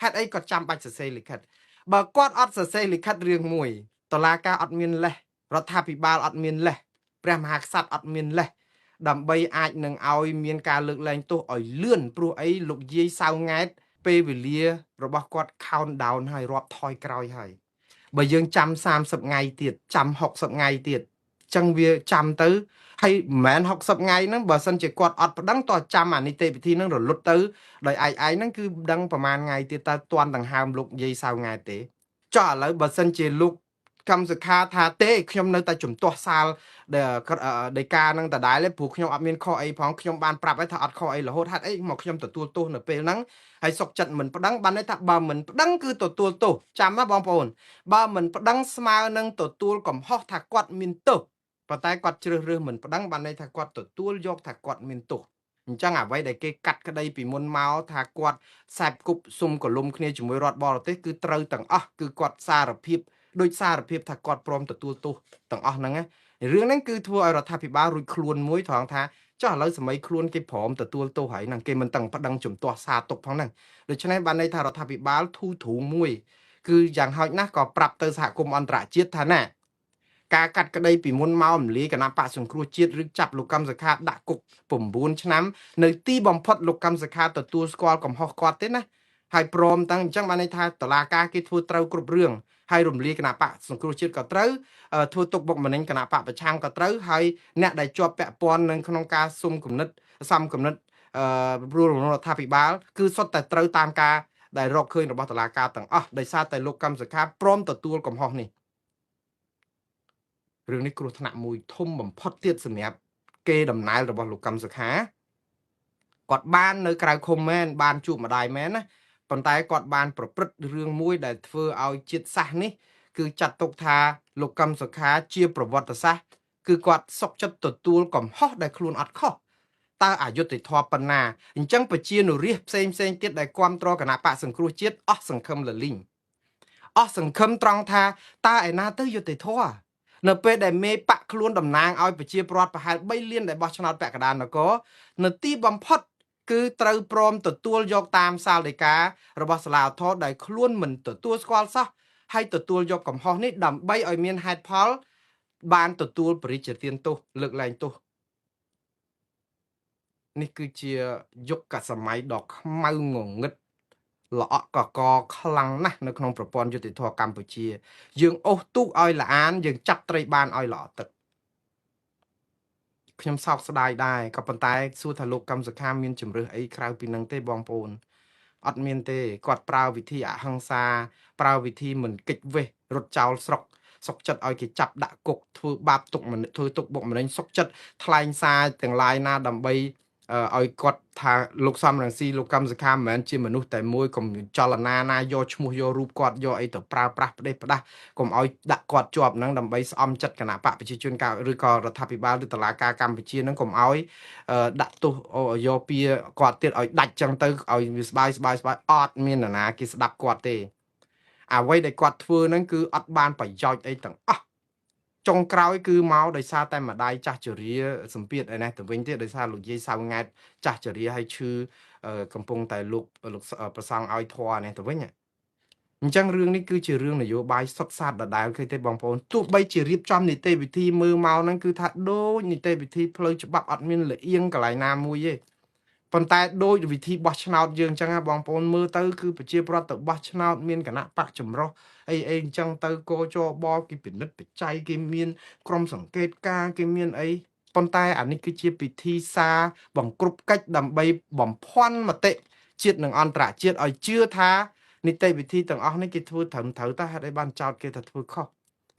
ហេតុអីគាត់ចាំបាច់សរសេរលិខិតបើគាត់អត់សរសេរលិខិតរឿងមួយតឡាការអត់មានលេសរដ្ឋាភិបាលអត់មានលេសព្រះមហាក្សត្រអត់មានលេសដើម្បីអាចនឹងឲ្យមានការលើកលែងទោសឲ្យលឿនព្រោះអីលោកយាយសៅង៉ែតពេលវេលារបស់គាត់ count down ហើយរាប់ថយក្រោយហើយបើយើងចាំ30ថ្ងៃទៀតចាំ60ថ្ងៃទៀតចឹងវាចាំទៅហើយមិនមែន60ថ្ងៃហ្នឹងបើសិនជាគាត់អត់ប្តឹងតោះចាំអានីតិវិធីហ្នឹងរលត់ទៅដោយឯងឯងហ្នឹងគឺដឹងប្រហែលថ្ងៃទៀតតើតាន់ដង្ហើមលោកយាយសៅង៉ែតទេចុះឥឡូវបើសិនជាលោកកម្មសុខាថាទេខ្ញុំនៅតែជំទាស់សាលដីកានឹងដដែលទេព្រោះខ្ញុំអត់មានខុសអីផងខ្ញុំបានប្រាប់ឲ្យថាអត់ខុសអីរហូតហេតុអីមកខ្ញុំទទួលទោសនៅពេលហ្នឹងហើយសុកចិត្តមិនប្តឹងបានន័យថាបើមិនប្តឹងគឺទទួលទោសចាំណាបងប្អូនបើមិនប្តឹងស្មើនឹងទទួលកំហុសថាគាត់មានទោសប៉ុន្តែគាត់ជ្រើសរើសមិនប្តឹងបានន័យថាគាត់ទទួលយកថាគាត់មានទោសអញ្ចឹងអ្វីដែលគេកាត់ក្តីពីមុនមកថាគាត់សែបគប់សុំកលុំគ្នាជាមួយរដ្ឋបរទេសគឺត្រូវទាំងអស់គឺគាត់សារភាពដោយសារភាពថាគាត់ព្រមទទួលទោសទាំងអស់ហ្នឹងណារឿងហ្នឹងគឺធ្វើឲ្យរដ្ឋាភិបាលរួចខ្លួនមួយត្រង់ថាចុះឥឡូវសម័យខ្លួនគេព្រមទទួលទោសហើយហ្នឹងគេមិនតឹងប្តឹងជំទាស់សារទុកផងហ្នឹងដូច្នេះបានន័យថារដ្ឋាភិបាលធូរទ្រូងមួយគឺយ៉ាងហោចណាស់ក៏ប្រាប់ទៅសហគមន៍អន្តរជាតិថាណាការកាត់ក្តីពីមុនមករំលាយគណៈបកសង្គ្រោះជាតិឬចាប់លោកកឹមសុខាដាក់គុក9ឆ្នាំនៅទីបំផុតលោកកឹមសុខាទទួលស្គាល់កំហុសគាត់ទេណាហើយព្រមទាំងអញ្ចឹងបានន័យថាតឡាការគេធ្វើត្រូវគ្រប់រឿងហើយរំលាយគណៈបកសង្គ្រោះជាតិក៏ត្រូវធ្វើទុកបុកម្នេញគណៈបកប្រឆាំងក៏ត្រូវហើយអ្នកដែលជាប់ពាក់ព័ន្ធនឹងក្នុងការសុំគំនិតសំគំនិតអឺរួមរដ្ឋាភិបាលគឺសុទ្ធតែត្រូវតាមការដែលរកឃើញរបស់តុលាការទាំងអស់ដោយសារតែលោកកឹមសុខាព្រមទទួលកំហុសនេះរឿងនេះគ្រោះថ្នាក់មួយធំបំផុតទៀតសម្រាប់គេដំណើររបស់លោកកឹមសុខាគាត់បាននៅក្រៅឃុំមែនបានជួបម្ដាយមែនណាប៉ុន្តែគាត់បានប្រព្រឹត្តរឿងមួយដែលធ្វើឲ្យជាតិសាសន៍នេះគឺចាត់ទុកថាលោកកឹមសុខាជាប្រវត្តិសាស្ត្រគឺគាត់សុកចិត្តទទួលកំហុសដែលខ្លួនអត់ខុសតើអយុត្តិធម៌ប៉ុណ្ណាអញ្ចឹងប្រជានុរាស្ត្រផ្សេងផ្សេងទៀតដែលគ្រប់គ្រងគណៈបកសង្គ្រោះជាតិអស់សង្ឃឹមលលីងអស់សង្ឃឹមត្រង់ថាតើឯណាទៅយុត្តិធម៌នៅពេលដែលមេបកខ្លួនតំណាងឲ្យប្រជាពលរដ្ឋប្រហែល3លានដែលបោះឆ្នោតពាក់កណ្ដាលនគរនៅទីបំផុតគឺត្រូវព្រមទទួលយកតាមសាលដីការបស់សាលាឧទ្ធរណ៍ដែលខ្លួនមិនទទួលស្គាល់សោះហើយទទួលយកកំហុសនេះដើម្បីឲ្យមានហេតុផលបានទទួលបរិជ្ជទានទោសលើកលែងទោសនេះគឺជាយុគសម័យដ៏ខ្មៅងងឹតល្អក់កកខ្លាំងណាស់នៅក្នុងប្រព័ន្ធយុត្តិធម៌កម្ពុជាយើងអូសទូកឲ្យល្អានយើងចាប់ត្រីបានឲ្យល្អទឹកខ្ញុំសោកស្ដាយដែរក៏ប៉ុន្តែសួរថាលោកកឹមសុខាមានជំរឿសអីក្រៅពីនឹងទេបងប្អូនអត់មានទេគាត់ប្រើវិធីអហិង្សាប្រើវិធីមិនកិច្ចវេះរត់ចោលស្រុកសុកចិត្តឲ្យគេចាប់ដាក់គុកធ្វើបាបទុកមនុស្សធ្វើទុកបុកម្នេញសុកចិត្តថ្លែងសារទាំងឡាយណាដើម្បីឲ្យគាត់ថាលោកសំរងស៊ីលោកកឹមសុខាមិនមែនជាមនុស្សតែមួយកុំចលនាណាយកឈ្មោះយករូបគាត់យកអីទៅប្រើប្រាស់ផ្ដេសផ្ដាស់កុំឲ្យដាក់គាត់ជាប់ហ្នឹងដើម្បីស្អំចិត្តគណៈបកប្រជាជនកម្ពុជាឬក៏រដ្ឋាភិបាលឬតុលាការកម្ពុជាហ្នឹងកុំឲ្យដាក់ទោសយកពៀគាត់ទៀតឲ្យដាច់ចឹងទៅឲ្យវាស្បាយស្បាយស្បាយអត់មាននរណាគេស្ដាប់គាត់ទេអ្វីដែលគាត់ធ្វើហ្នឹងគឺអត់បានប្រយោជន៍អីទាំងអស់ចុងក្រោយគឺមកដោយសារតែម្ដាយចាស់ជរាសម្ពាធឯនេះទៅវិញទៀតដោយសារលោកយាយសៅង៉ែតចាស់ជរាហើយឈឺកំពុងតែលោកលោកប្រសង់ឲ្យធွာនេះទៅវិញអញ្ចឹងរឿងនេះគឺជារឿងនយោបាយសុទ្ធសាធដដែលឃើញទេបងប្អូនទោះបីជារៀបចំនីតិវិធីមើលមកហ្នឹងគឺថាដូចនីតិវិធីផ្លូវច្បាប់អត់មានលៀងកន្លែងណាមួយទេប៉ុន្តែដូចវិធីបោះឆ្នោតយើងអញ្ចឹងបងប្អូនមើលទៅគឺប្រជាប្រដ្ឋទៅបោះឆ្នោតមានគណៈបកចម្រុះអីអីអញ្ចឹងទៅកោចបគេពិនិត្យបច្ច័យគេមានក្រុមសង្កេតការគេមានអីប៉ុន្តែអានេះគឺជាពិធីសារបង្ក្រប់កិច្ចដើម្បីបំភាន់មតិជាតិនិងអន្តរជាតិឲ្យជឿថានីតិវិធីទាំងអស់នេះគេធ្វើត្រឹមត្រូវតើហេតុអីបានចោទគេថាធ្វើខុស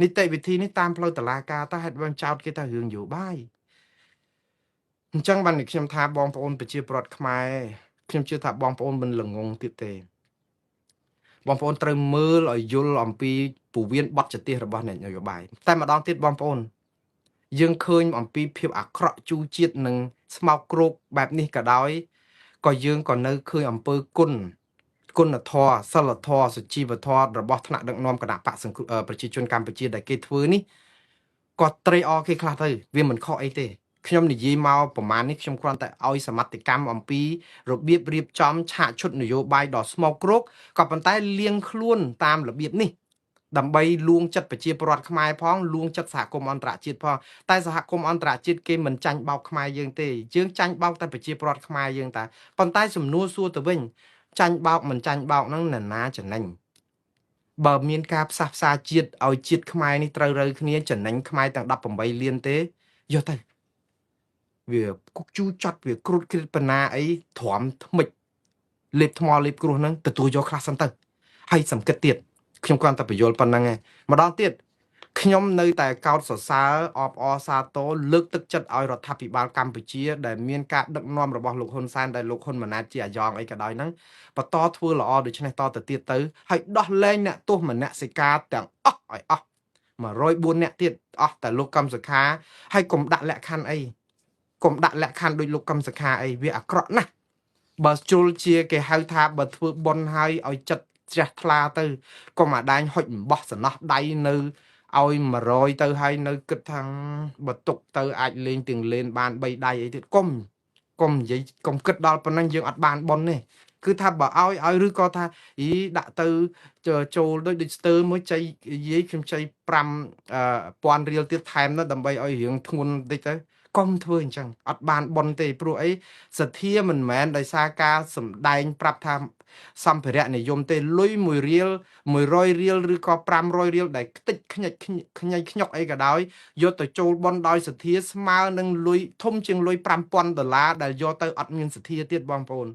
នីតិវិធីនេះតាមផ្លូវតុលាការតើហេតុបានចោទគេថារឿងនយោបាយអញ្ចឹងបានខ្ញុំថាបងប្អូនប្រជាពលរដ្ឋខ្មែរខ្ញុំជឿថាបងប្អូនមិនល្ងងទៀតទេបងប្អូនត្រូវមើលឲ្យយល់អំពីពវៀនបត់ចតិរបស់អ្នកនយោបាយតែម្ដងទៀតបងប្អូនយើងឃើញអំពីភាពអាក្រក់ជូរជាតិនិងស្មោកគ្រោកបែបនេះក៏ដោយក៏យើងក៏នៅឃើញអំពើគុណគុណធម៌សិលធម៌សុជីវធម៌របស់ថ្នាក់ដឹកនាំគណៈបកសង្គ្រោះប្រជាជនកម្ពុជាដែលគេធ្វើនេះក៏ត្រេកអរគេខ្លះទៅវាមិនខុសអីទេ ខ្ញុំនិយាយមកប្រហែលនេះខ្ញុំគ្រាន់តែឲ្យសមត្ថកម្មអំពីរបៀបរៀបចំឆាកឈុតនយោបាយដ៏ស្មោកគ្រោកក៏ប៉ុន្តែលៀងខ្លួនតាមរបៀបនេះដើម្បីលួងចិត្តប្រជាពលរដ្ឋខ្មែរផងលួងចិត្តសហគមន៍អន្តរជាតិផងតែសហគមន៍អន្តរជាតិគេមិនចាញ់បោកខ្មែរយើងទេយើងចាញ់បោកតែប្រជាពលរដ្ឋខ្មែរយើងតាប៉ុន្តែសំណួរសួរទៅវិញចាញ់បោកមិនចាញ់បោកហ្នឹងនរណាចំណេញបើមានការផ្សះផ្សាជាតិឲ្យជាតិខ្មែរនេះត្រូវរើគ្នាចំណេញខ្មែរទាំង18លានទេយកទៅវាគុកជូចត់វាគ្រុតគ្រីតបណ្ណាអីទ្រាំថ្មិចលេបថ្មលេបគ្រោះហ្នឹងទទួលយកខ្លះសិនទៅហើយសំគិតទៀតខ្ញុំគ្រាន់តែបញ្យល់ប៉ុណ្្នឹងឯងម្ដងទៀតខ្ញុំនៅតែកោតសរសើរអបអរសាទរលើកទឹកចិត្តឲ្យរដ្ឋាភិបាលកម្ពុជាដែលមានការដឹកនាំរបស់លោកហ៊ុនសែនដែលលោកហ៊ុនម៉ាណែតជាអាយ៉ងអីក៏ដោយហ្នឹងបន្តធ្វើល្អដូច្នេះតទៅទៀតទៅហើយដោះលែងអ្នកទោសមនសិការទាំងអស់ឲ្យអស់104អ្នកទៀតអស់តែលោកកឹមសុខាហើយកុំដាក់លក្ខខណ្ឌអីកុំដាក់លក្ខខណ្ឌដូចលោកកឹមសុខាអីវាអាក្រក់ណាស់បើជ្រុលជាគេហៅថាបើធ្វើបុណ្យហើយឲ្យចិត្តជ្រះថ្លាទៅកុំអាដាញហុចអំបោះសំណោះដៃនៅឲ្យ100ទៅហើយនៅគិតថាបើទុកទៅអាចលេងទាំងលេនបាន3ដៃអីទៀតកុំកុំនិយាយកុំគិតដល់ប៉ុណ្ណឹងយើងអត់បានបុណ្យទេគឺថាបើឲ្យឲ្យឬក៏ថាអីដាក់ទៅចូលដូចដូចស្ទើមួយចៃយាយខ្ញុំចៃ5000រៀលទៀតថែមទៅដើម្បីឲ្យរឿងធ្ងន់បន្តិចទៅកុំធ្វើអញ្ចឹងអត់បានបុណ្យទេព្រោះអីសទ្ធាមិនមែនដោយសារការសំដែងប្រាប់ថាសម្ភារៈនិយមទេលុយ1រៀល100រៀលឬក៏500រៀលដែលខ្ទេចខ្ញិចខ្ញីខ្ញុកអីក៏ដោយយកទៅចូលបុណ្យដោយសទ្ធាស្មើនឹងលុយធំជាងលុយ5000ដុល្លារដែលយកទៅអត់មានសទ្ធាទៀតបងប្អូន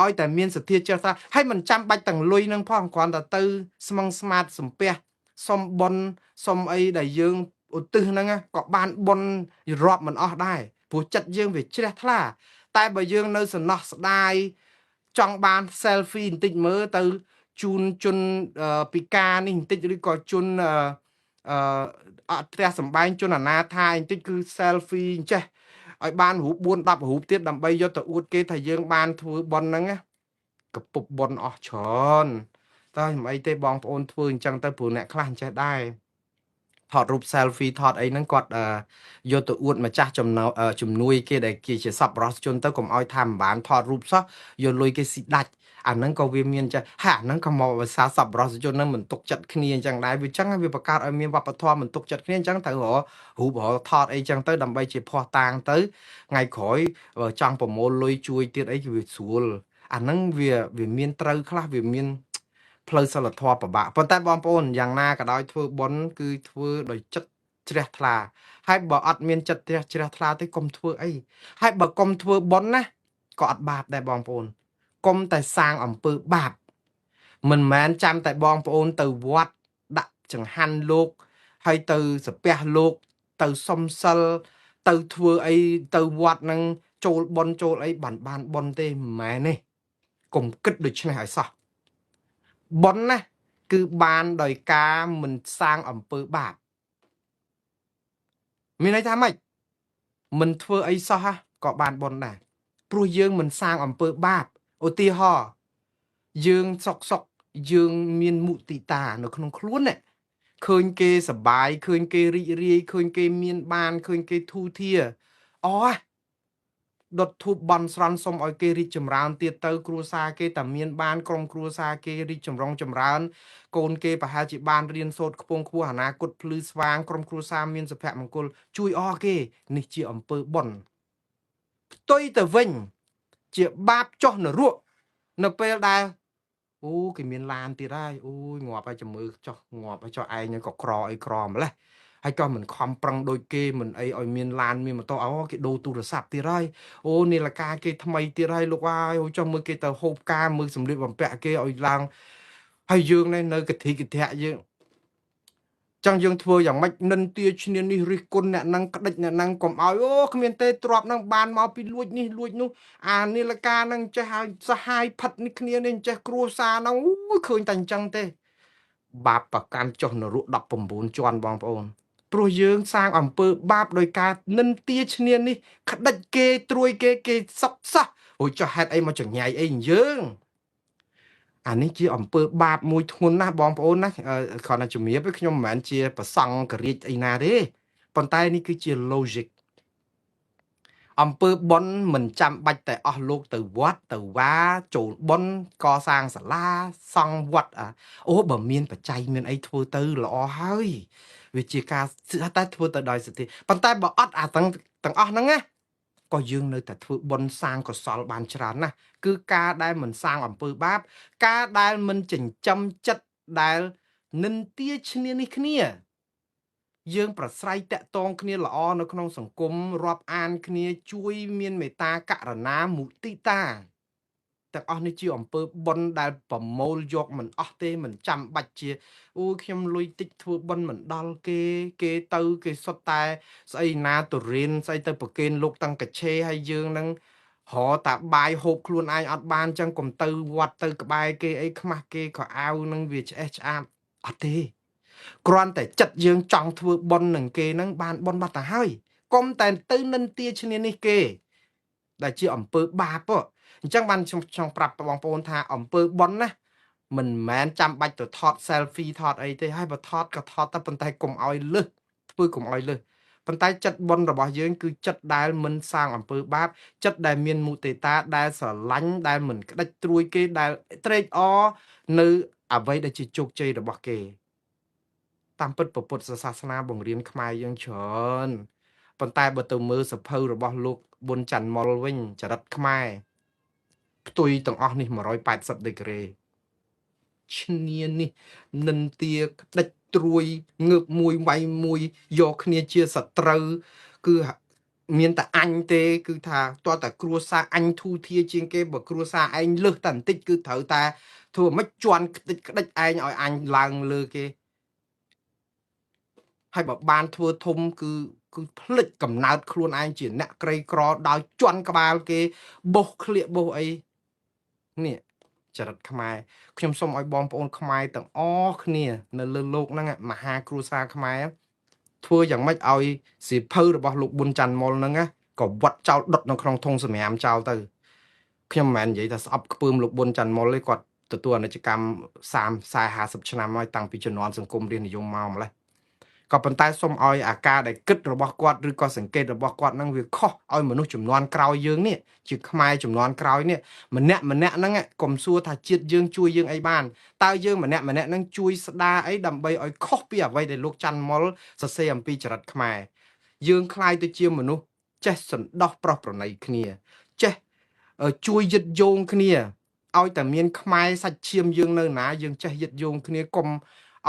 ឲ្យតែមានសទ្ធាចេះថាហើយមិនចាំបាច់ទាំងលុយនឹងផងគ្រាន់តែទៅស្មឹងស្មាតសំពះសុំបុណ្យសុំអីដែលយើងឧទ្ទិសហ្នឹងក៏បានបុណ្យរាប់មិនអស់ដែរព្រោះចិត្តយើងវាជ្រះថ្លាតែបើយើងនៅសំណោះស្ដាយចង់បាន selfie បន្តិចមើលទៅជូនជនពិការនេះបន្តិចឬក៏ជនអឺអត់ផ្ទះសំបែងជនអនាថាបន្តិចគឺ selfie អញ្ចេះឲ្យបានរូប4 10រូបទៀតដើម្បីយកទៅអួតគេថាយើងបានធ្វើបុណ្យហ្នឹងណាកពុបបុណ្យអស់ច្រើនតើមិនអីទេបងប្អូនធ្វើអញ្ចឹងទៅព្រោះអ្នកខ្លះអញ្ចេះដែរថតរូប selfie ថតអីហ្នឹងគាត់យកទៅអួតម្ចាស់ចំណោជំនួយគេដែលគេជាសប្បុរសជនទៅកុំឲ្យថាមិនបានថតរូបសោះយកលុយគេស៊ីដាច់អាហ្នឹងក៏វាមានចេះហើយអាហ្នឹងក៏មកភាសាសប្បុរសជនហ្នឹងមិនទុកចិត្តគ្នាអញ្ចឹងដែរវាអញ្ចឹងវាបង្កើតឲ្យមានវប្បធម៌មិនទុកចិត្តគ្នាអញ្ចឹងត្រូវរករូបរកថតអីចឹងទៅដើម្បីជាភ័ស្តុតាងទៅថ្ងៃក្រោយចង់ប្រមូលលុយជួយទៀតអីវាស្រួលអាហ្នឹងវាមានត្រូវខ្លះវាមានផ្លូវសិលធម៌ពិបាកប៉ុន្តែបងប្អូនយ៉ាងណាក៏ដោយធ្វើបុណ្យគឺធ្វើដោយចិត្តជ្រះថ្លាហើយបើអត់មានចិត្តជ្រះថ្លាទេកុំធ្វើអីហើយបើកុំធ្វើបុណ្យណាក៏អត់បាបដែរបងប្អូនកុំតែសាងអំពើបាបមិនមែនចាំតែបងប្អូនទៅវត្តដាក់ចង្ហាន់លោកហើយទៅសាពះលោកទៅសុំសិលទៅធ្វើអីទៅវត្តនឹងចូលបុណ្យចូលអីបានបុណ្យទេមិនមែនទេកុំគិតដូច្នេះឲ្យសោះបុណ្យណាគឺបានដោយការមិនសាងអំពើបាបមានន័យថាម៉េចមិនធ្វើអីសោះក៏បានបុណ្យដែរព្រោះយើងមិនសាងអំពើបាបឧទាហរណ៍យើងសុកសុកយើងមានមុទិតានៅក្នុងខ្លួនណាឃើញគេសបាយឃើញគេរីករាយឃើញគេមានបានឃើញគេធូរធារអូដុតធូបបន់ស្រន់សុំឲ្យគេរីកចម្រើនទៀតទៅគ្រួសារគេតែមានបានក្រុមគ្រួសារគេរីកចម្រុងចម្រើនកូនគេប្រហែលជាបានរៀនសូត្រខ្ពង់ខ្ពស់អនាគតភ្លឺស្វាងក្រុមគ្រួសារមានសុភមង្គលជួយអស់គេនេះជាអំពើបុណ្យផ្ទុយទៅវិញជាបាបចុះនរកនៅពេលដែលអូគេមានឡានទៀតហើយអូយងាប់ហើយជំរឿចុះងាប់ហើយចុះឯងក៏ក្រអីក្រម្លេះហើយក៏មិនខំប្រឹងដូចគេមិនអីឲ្យមានឡានមានម៉ូតូអូគេដូរទូរស័ព្ទទៀតហើយអូនាឡិកាគេថ្មីទៀតហើយលោកអើយអូចុះមើលគេទៅហូបការមើលសម្លៀកបំពាក់គេឲ្យឡើងហើយយើងនេះនៅកធិកធៈយើងចង់យើងធ្វើយ៉ាងម៉េចនិន្ទាឈ្នានេះរិះគន់អ្នកនឹងក្តិចអ្នកនឹងកុំឲ្យអូគ្មានទេទ្របនឹងបានមកពីលួចនេះលួចនោះអានាឡិកានឹងចេះឲ្យសហាយផិតនេះគ្នានេះចេះគ្រួសារហ្នឹងអូយឃើញតែអញ្ចឹងទេបាបប្រកម្មចុះនរក19ជាន់បងប្អូនព្រោះយើងសាងអំពើបាបដោយការនិន្ទាឈ្នានេះក្តិចគេត្រួយគេគេសុកសោះអូយចុះហេតុអីមកចង្ញៃអីយើងអានេះជាអំពើបាបមួយធ្ងន់ណាស់បងប្អូនណាគ្រាន់តែជំរាបខ្ញុំមិនមែនជាប្រសង់ករាជអីណាទេប៉ុន្តែនេះគឺជា logic អំពើបុណ្យមិនចាំបាច់តែអស់លោកទៅវត្តទៅវាចូលបុណ្យកសាងសាលាសង់វត្តអូបើមានបច្ច័យមានអីធ្វើទៅល្អហើយវាជាការតែធ្វើទៅដោយសទ្ធាប៉ុន្តែបើអត់អាទាំងអស់ហ្នឹងណាក៏យើងនៅតែធ្វើបុណ្យសាងកុសលបានច្រើនណាស់គឺការដែលមិនសាងអំពើបាបការដែលមិនចិញ្ចឹមចិត្តដែលនិន្ទាឈ្នានេះគ្នាយើងប្រស្រ័យតាក់ទងគ្នាល្អនៅក្នុងសង្គមរាប់អានគ្នាជួយមានមេត្តាករុណាមុទិតាទាំងអស់នេះជាអំពើបុណ្យដែលប្រមូលយកមិនអស់ទេមិនចាំបាច់ជាអូខ្ញុំលុយតិចធ្វើបុណ្យមិនដល់គេគេទៅគេសុទ្ធតែស្អីណាទុរៀនស្អីទៅប្រគេនលោកតាំងកាឆេហើយយើងនឹងរកតាបាយហូបខ្លួនឯងអត់បានចឹងកុំទៅវត្តទៅក្បែរគេអីខ្មាស់គេក៏អាវនឹងវាឆ្អេះឆ្អាបអត់ទេគ្រាន់តែចិត្តយើងចង់ធ្វើបុណ្យនឹងគេនឹងបានបុណ្យបាត់ទៅហើយកុំតែទៅនិន្ទាឈ្នានេះគេដែលជាអំពើបាបអញ្ចឹងបានខ្ញុំចង់ប្រាប់បងប្អូនថាអំពើបុណ្យណាមិនមែនចាំបាច់ទៅថត selfie ថតអីទេហើយបើថតក៏ថតតែប៉ុន្តែកុំឲ្យលឹះធ្វើកុំឲ្យលឹះប៉ុន្តែចិត្តបុណ្យរបស់យើងគឺចិត្តដែលមិនសាងអំពើបាបចិត្តដែលមានមុទិតាដែលស្រឡាញ់ដែលមិនក្តិចត្រួយគេដែលត្រេកអរនៅអ្វីដែលជាជោគជ័យរបស់គេតាមពិតពុទ្ធសាសនាបង្រៀនខ្មែរយើងច្រើនប៉ុន្តែបើទៅមើលសភៅរបស់លោកប៊ុនច័ន្ទមុលវិញចរិតខ្មែរផ្ទុយទាំងអស់នេះ180ដឺក្រេឈ្នានេះនិន្ទាក្តិចត្រួយងើបមួយវាយមួយយកគ្នាជាសត្រូវគឺមានតែអញទេគឺថាតើតែគ្រួសារអញធូធាជាងគេបើគ្រួសារឯងលើសតែបន្តិចគឺត្រូវតែធ្វើមិនជន់ក្តិចក្តិចឯងឲ្យអញឡើងលើគេហើយបើបានធ្វើធំគឺភ្លេចកំណើតខ្លួនឯងជាអ្នកក្រីក្រដោយជន់ក្បាលគេបោះក្លៀកបោះអីនេះចរិតខ្មែរខ្ញុំសូមឲ្យបងប្អូនខ្មែរទាំងអស់គ្នានៅលើលោកហ្នឹងមហាគ្រួសារខ្មែរធ្វើយ៉ាងម៉េចឲ្យសៀវភៅរបស់លោកប៊ុនច័ន្ទមុលហ្នឹងក៏វត្តចោលដុតនៅក្នុងធុងសម្រាមចោលទៅខ្ញុំមិនមែននិយាយថាស្អប់ខ្ពើមលោកប៊ុនច័ន្ទមុលទេគាត់ទទួលអាណិច្ចកម្ម30 40 50ឆ្នាំហើយតាំងពីជំនាន់សង្គមរាស្ត្រនិយមមកម្លេះក៏ប៉ុន្តែសូមឲ្យអាការដែលគិតរបស់គាត់ឬក៏សង្កេតរបស់គាត់ហ្នឹងវាខុសឲ្យមនុស្សជំនាន់ក្រោយយើងនេះជាខ្មែរជំនាន់ក្រោយនេះម្នាក់ម្នាក់ហ្នឹងកុំសួរថាជាតិយើងជួយយើងអីបានតើយើងម្នាក់ម្នាក់ហ្នឹងជួយស្ដារអីដើម្បីឲ្យខុសពីអ្វីដែលលោកច័ន្ទមុលសរសេរអំពីចរិតខ្មែរយើងក្លាយទៅជាមនុស្សចេះសន្តោសប្រោះប្រណីគ្នាចេះជួយយឹតយោងគ្នាឲ្យតែមានខ្មែរសាច់ឈាមយើងនៅណាយើងចេះយឹតយោងគ្នាកុំ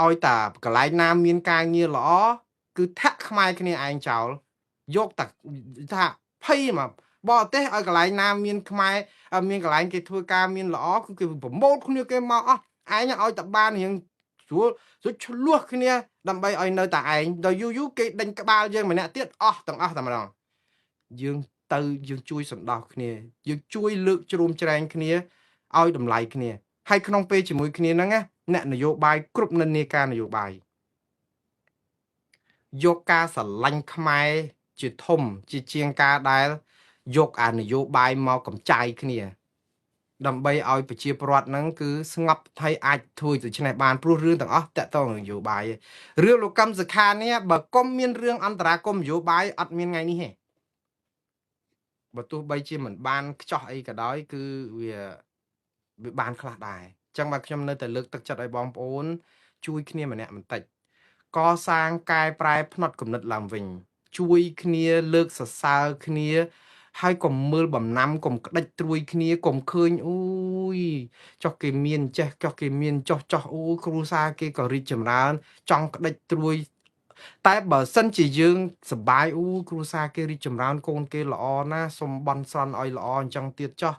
ឲ្យតាកន្លែងណាមានការងារល្អគឺធាក់ខ្មែរគ្នាឯងចោលយកតាថាភ័យមកបរទេសឲ្យកន្លែងណាមានខ្មែរមានកន្លែងគេធ្វើការមានល្អគឺគេប្រមូលគ្នាគេមកអស់ឯងឲ្យតែបានរៀងស្រួលស្រួលឆ្លោះគ្នាដើម្បីឲ្យនៅតែឯងដល់យូរយូរគេដេញក្បាលយើងម្នាក់ទៀតអស់ទាំងអស់តែម្ដងយើងទៅយើងជួយសន្តោសគ្នាយើងជួយលើកជ្រោមជ្រែងគ្នាឲ្យតម្លៃគ្នាហើយក្នុងពេលជាមួយគ្នាហ្នឹងណាអ្នកនយោបាយគ្រប់និន្នាការនយោបាយយកការស្រឡាញ់ខ្មែរជាធំជាជាងការដែលយកអានយោបាយមកកំចាយគ្នាដើម្បីឲ្យប្រជាពលរដ្ឋហ្នឹងគឺស្ងប់ហើយអាចធ្វើដូច្នេះបានព្រោះរឿងទាំងអស់តាក់ទងនឹងនយោបាយរឿងលោកកឹមសុខានេះបើកុំមានរឿងអន្តរាគមនយោបាយអត់មានថ្ងៃនេះទេបើទោះបីជាមិនបានខ្ចោះអីក៏ដោយគឺវាបានខ្លះដែរអញ្ចឹងបាទខ្ញុំនៅតែលើកទឹកចិត្តឲ្យបងប្អូនជួយគ្នាម្នាក់បន្តិចកសាងកែប្រែផ្នត់គំនិតឡើងវិញជួយគ្នាលើកសរសើរគ្នាហើយកុំមើលបំណាំកុំក្តិចត្រួយគ្នាកុំឃើញអូយចុះគេមានចេះចុះគេមានចុះចុះអូគ្រួសារគេក៏រីកចម្រើនចង់ក្តិចត្រួយតែបើសិនជាយើងសបាយអូគ្រួសារគេរីកចម្រើនកូនគេល្អណាស់សូមបន់ស្រន់ឲ្យល្អអញ្ចឹងទៀតចុះ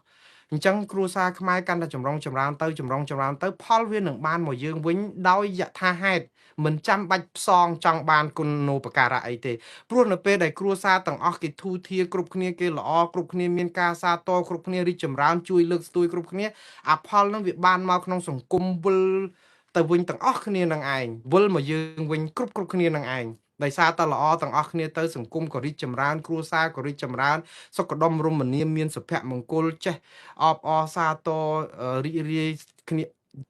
អញ្ចឹងគ្រួសារខ្មែរកាន់តែចម្រុងចម្រើនទៅចម្រុងចម្រើនទៅផលវានឹងបានមកយើងវិញដោយយថាហេតុមិនចាំបាច់ផ្សងចង់បានគុណូបការៈអីទេព្រោះនៅពេលដែលគ្រួសារទាំងអស់គេធូរធារគ្រប់គ្នាគេល្អគ្រប់គ្នាមានការសាទរគ្រប់គ្នារីកចម្រើនជួយលើកស្ទួយគ្រប់គ្នាអាផលនឹងវាបានមកក្នុងសង្គមវិលទៅវិញទាំងអស់គ្នានឹងឯងវិលមកយើងវិញគ្រប់គ្នានឹងឯងដោយសារតែល្អទាំងអស់គ្នាទៅសង្គមក៏រីកចម្រើនគ្រួសារក៏រីកចម្រើនសុខដុមរមនាមានសុភមង្គលចេះអបអរសាទររីករាយគ្នា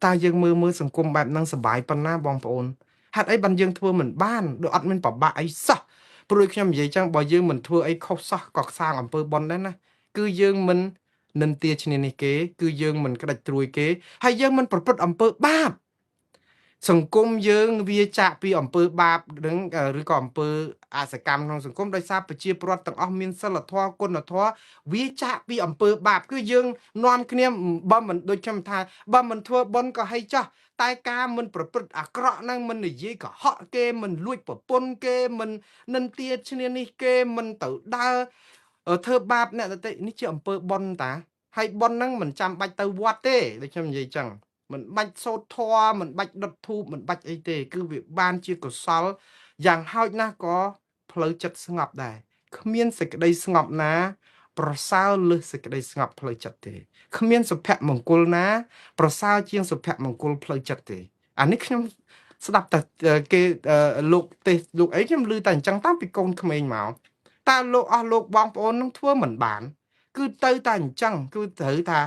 តើយើងមើលសង្គមបែបហ្នឹងសប្បាយប៉ុណ្ណាបងប្អូនហេតុអីបានយើងធ្វើមិនបានដូចអត់មានប្របាក់អីសោះ ព្រោះខ្ញុំនិយាយចឹងបើយើងមិនធ្វើអីខុសសោះក៏សាងអំពើបុណ្យដែរណាគឺយើងមិននិន្ទាឈ្នានីសគេគឺយើងមិនក្តាច់ត្រួយគេហើយយើងមិនប្រព្រឹត្តអំពើបាបសង្គមយើងវាចាក់ពីអំពើបាបនឹងឬក៏អំពើអសកម្មក្នុងសង្គមដោយសារប្រជាពលរដ្ឋទាំងអស់មានសិលធម៌គុណធម៌វាចាក់ពីអំពើបាបគឺយើងនាំគ្នាបើមិនដូចខ្ញុំថាបើមិនធ្វើបុណ្យក៏ហីចោះតែការមិនប្រព្រឹត្តអាក្រក់ហ្នឹងមិននិយាយកុហកគេមិនលួចប្រពន្ធគេមិននិន្ទាឈ្នានេះគេមិនទៅដើរធ្វើបាបអ្នកដទៃនេះជាអំពើបុណ្យតាហើយបុណ្យហ្នឹងមិនចាំបាច់ទៅវត្តទេដូចខ្ញុំនិយាយចឹងមិនបាច់សូត្រធម៌មិនបាច់ដុតធូបមិនបាច់អីទេគឺវាបានជាកុសលយ៉ាងហោចណាស់ក៏ផ្លូវចិត្តស្ងប់ដែរគ្មានសេចក្តីស្ងប់ណាប្រសើរលើសសេចក្តីស្ងប់ផ្លូវចិត្តទេគ្មានសុភមង្គលណាប្រសើរជាងសុភមង្គលផ្លូវចិត្តទេអានេះខ្ញុំស្ដាប់តែគេលោកទេសលោកអីខ្ញុំឮតែអញ្ចឹងតាំងពីកូនក្មេងមកតើលោកអស់លោកបងប្អូននឹងធ្វើមិនបានគឺទៅតែអញ្ចឹងគឺត្រូវថា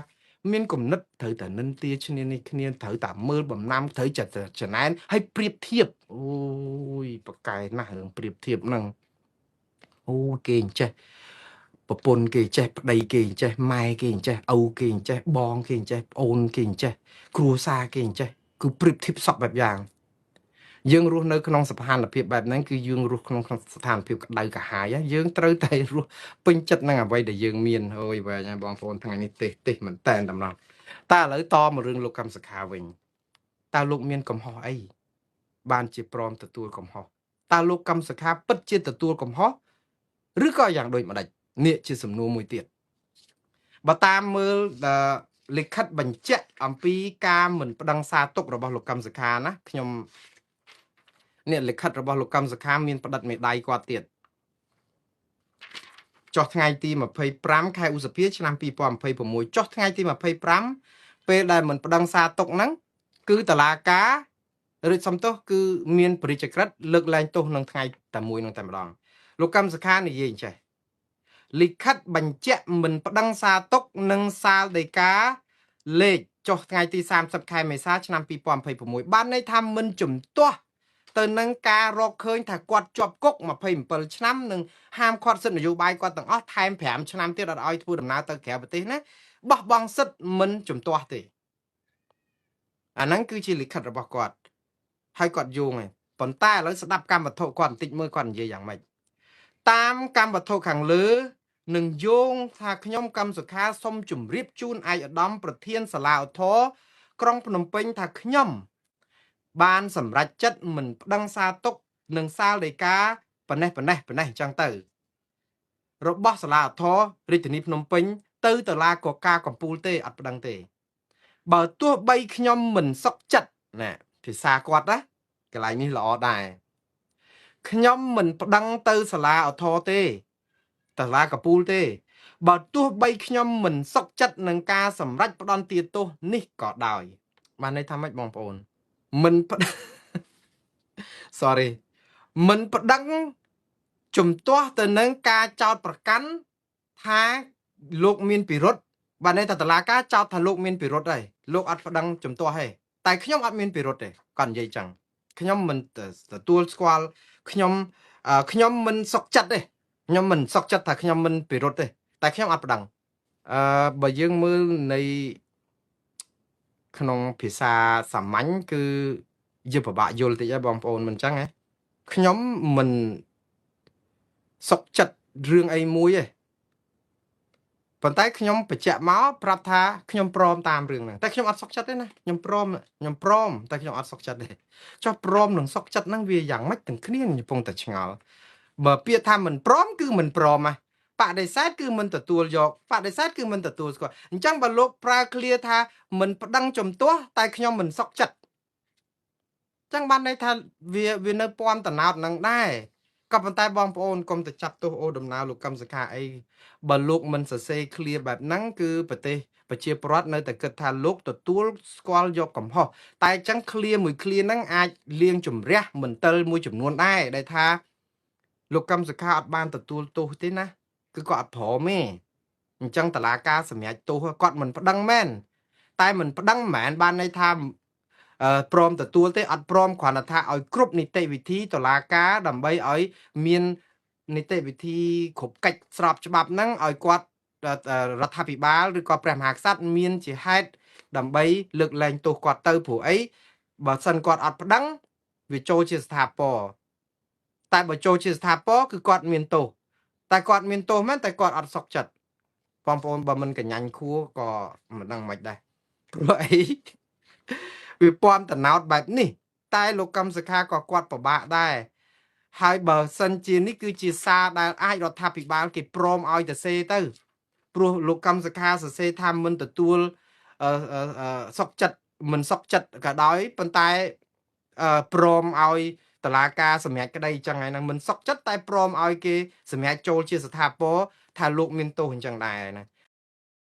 មានគំនិតត្រូវតែនិន្ទាឈ្នានេះគ្នាត្រូវតែមើលបំណាំត្រូវចិត្តចំណែនហើយប្រៀបធៀបអូយប្រកែណាស់រឿងប្រៀបធៀបហ្នឹងអូគេអញ្ចេះប្រពន្ធគេចេះប្តីគេអញ្ចេះម៉ែគេអញ្ចេះឪគេអញ្ចេះបងគេអញ្ចេះប្អូនគេអញ្ចេះគ្រួសារគេអញ្ចេះគឺប្រៀបធៀបសពបែបយ៉ាងយើងរស់នៅក្នុងស្ថានភាពបែបហ្នឹងគឺយើងរស់ក្នុងស្ថានភាពក្តៅក្រហាយយើងត្រូវតែរស់ពេញចិត្តនឹងអ្វីដែលយើងមានអូយវែងហើយបងប្អូនថ្ងៃនេះទេសទេសមែនតែនតម្រង់តើឥឡូវតមករឿងលោកកម្មសខាវិញតើលោកមានកំហុសអីបានជាព្រមទទួលកំហុសតើលោកកម្មសខាពិតជាទទួលកំហុសឬក៏យ៉ាងដូចម្ដេចនេះជាសំណួរមួយទៀតបើតាមមើលលិខិតបញ្ជាក់អំពីការមិនប្តឹងសារទុករបស់លោកកម្មសខាណាខ្ញុំនេះលិខិតរបស់លោកកម្មសខាមានផ្តិតមេដៃគាត់ទៀតចុះថ្ងៃទី25ខែឧសភាឆ្នាំ2026ចុះថ្ងៃទី25ពេលដែលមិនប្តឹងសារទុកហ្នឹងគឺតឡាការឬសំទោសគឺមានព្រះរាជក្រឹត្យលើកលែងទោសនឹងថ្ងៃតែមួយនឹងតែម្ដងលោកកម្មសខានិយាយអញ្ចេះលិខិតបញ្ជាក់មិនប្តឹងសារទុកនិងសាលដីកាលេខចុះថ្ងៃទី30ខែមេសាឆ្នាំ2026បានន័យថាមិនជំទាស់ទៅនឹងការរកឃើញថាគាត់ជាប់គុក27ឆ្នាំនិងហាមឃាត់សិទ្ធិនយោបាយគាត់ទាំងអស់ថែម5ឆ្នាំទៀតអត់ឲ្យធ្វើដំណើរទៅក្រៅប្រទេសណាបោះបង់សិទ្ធិមិនជំទាស់ទេអាហ្នឹងគឺជាលិខិតរបស់គាត់ហើយគាត់យោងឯងប៉ុន្តែឥឡូវស្ដាប់កម្មវត្ថុគាត់បន្តិចមើលគាត់និយាយយ៉ាងម៉េចតាមកម្មវត្ថុខាងលើនឹងយោងថាខ្ញុំកម្មសុខាសូមជម្រាបជូនឯកឧត្តមប្រធានសាលាឧទ្ធរណ៍ក្រុងភ្នំពេញថាខ្ញុំបានសម្រេចចិត្តមិនប្តឹងសារទុកនិងសាលដីកាប៉ុណ្ណេះប៉ុណ្ណេះប៉ុណ្ណេះអញ្ចឹងទៅរបស់សាលាឧទ្ធរណ៍រាជធានីភ្នំពេញទៅតុលាការកំពូលទេអត់ប្តឹងទេបើទោះបីខ្ញុំមិនសុខចិត្តណាភាសាគាត់ណាកន្លែងនេះល្អដែរខ្ញុំមិនប្តឹងទៅសាលាឧទ្ធរណ៍ទេតុលាកំពូលទេបើទោះបីខ្ញុំមិនសុខចិត្តនឹងការសម្រេចផ្ដន្ទាទោសនេះក៏ដោយបានន័យថាម៉េចបងប្អូនមិនប្តឹង sorry មិនប្តឹងជំទាស់ទៅនឹងការចោទប្រកាន់ថាលោកមានពិរុទ្ធបានន័យថាតុលាការចោទថាលោកមានពិរុទ្ធហើយលោកអត់ប្តឹងជំទាស់ទេតែខ្ញុំអត់មានពិរុទ្ធទេគាត់និយាយចឹងខ្ញុំមិនទទួលស្គាល់ខ្ញុំខ្ញុំមិនសុខចិត្តទេខ្ញុំមិនសុខចិត្តថាខ្ញុំមិនពិរុទ្ធទេតែខ្ញុំអត់ប្តឹងបើយើងមើលនៃក្នុងភាសាសាមញ្ញគឺយើងពិបាកយល់តិចហើយបងប្អូនមិនចឹងហ៎ខ្ញុំមិនសុខចិត្តរឿងអីមួយទេប៉ុន្តែខ្ញុំបញ្ជាក់មកប្រាប់ថាខ្ញុំព្រមតាមរឿងហ្នឹងតែខ្ញុំអត់សុខចិត្តទេណាខ្ញុំព្រមខ្ញុំព្រមតែខ្ញុំអត់សុខចិត្តទេចុះព្រមនឹងសុខចិត្តហ្នឹងវាយ៉ាងម៉េចទាំងគ្នាកំពុងតែឆ្ងល់បើពាក្យថាមិនព្រមគឺមិនព្រមហ៎បដិសេធគឺមិនទទួលយកបដិសេធគឺមិនទទួលស្គាល់អញ្ចឹងបើលោកប្រើឃ្លាថាមិនប្តឹងជំទាស់តែខ្ញុំមិនសុខចិត្តចឹងបានន័យថាវានៅពំតំណោតនឹងដែរក៏ប៉ុន្តែបងប្អូនកុំទៅចាប់ទោសអូដំណើរលោកកឹមសុខាអីបើលោកមិនសរសេរឃ្លាបែបហ្នឹងគឺប្រទេសប្រជាពលរដ្ឋនៅតែគិតថាលោកទទួលស្គាល់យកកំហុសតែអញ្ចឹងឃ្លាមួយឃ្លាហ្នឹងអាចលាងជំរះមន្ទិលមួយចំនួនដែរដែលថាលោកកឹមសុខាអត់បានទទួលទោសទេណាគឺគាត់អត់ព្រមទេអញ្ចឹងតឡាការសម្រេចទោសគាត់មិនប្តឹងមែនតែមិនប្តឹងមិនមែនបានន័យថាព្រមទទួលទេអត់ព្រមគ្រាន់តែថាឲ្យគ្រប់នីតិវិធីតុលាការដើម្បីឲ្យមាន នីតិវិធីគ្រប់កិច្ចស្របច្បាប់ហ្នឹងឲ្យគាត់រដ្ឋាភិបាលឬក៏ព្រះមហាក្សត្រមានជាហេតុដើម្បីលើកលែងទោសគាត់ទៅព្រោះអីបើសិនគាត់អត់ប្តឹងវាចូលជាស្ថាពរតែបើចូលជាស្ថាពរគឺគាត់មានទោសតែគាត់មានទោសមែនតែគាត់អត់សុខចិត្តបងប្អូនបើមិនកញ្ញាញ់ខួរក៏មិនដឹងមិនដែរព្រោះអីវាពំតំណោតបែបនេះតែលោកកឹមសុខាក៏គាត់ពិបាកដែរហើយបើសិនជានេះគឺជាសារដែលអាចរដ្ឋាភិបាលគេព្រមឲ្យទៅសេទៅព្រោះលោកកឹមសុខាសរសេរថាមិនទទួលសុកចិត្តមិនសុកចិត្តក៏ដោយប៉ុន្តែព្រមឲ្យតឡាការសម្រេចក្តីអញ្ចឹងហើយហ្នឹងមិនសុកចិត្តតែព្រមឲ្យគេសម្រេចចូលជាស្ថាពរថាលោកមានទោសអញ្ចឹងដែរណា។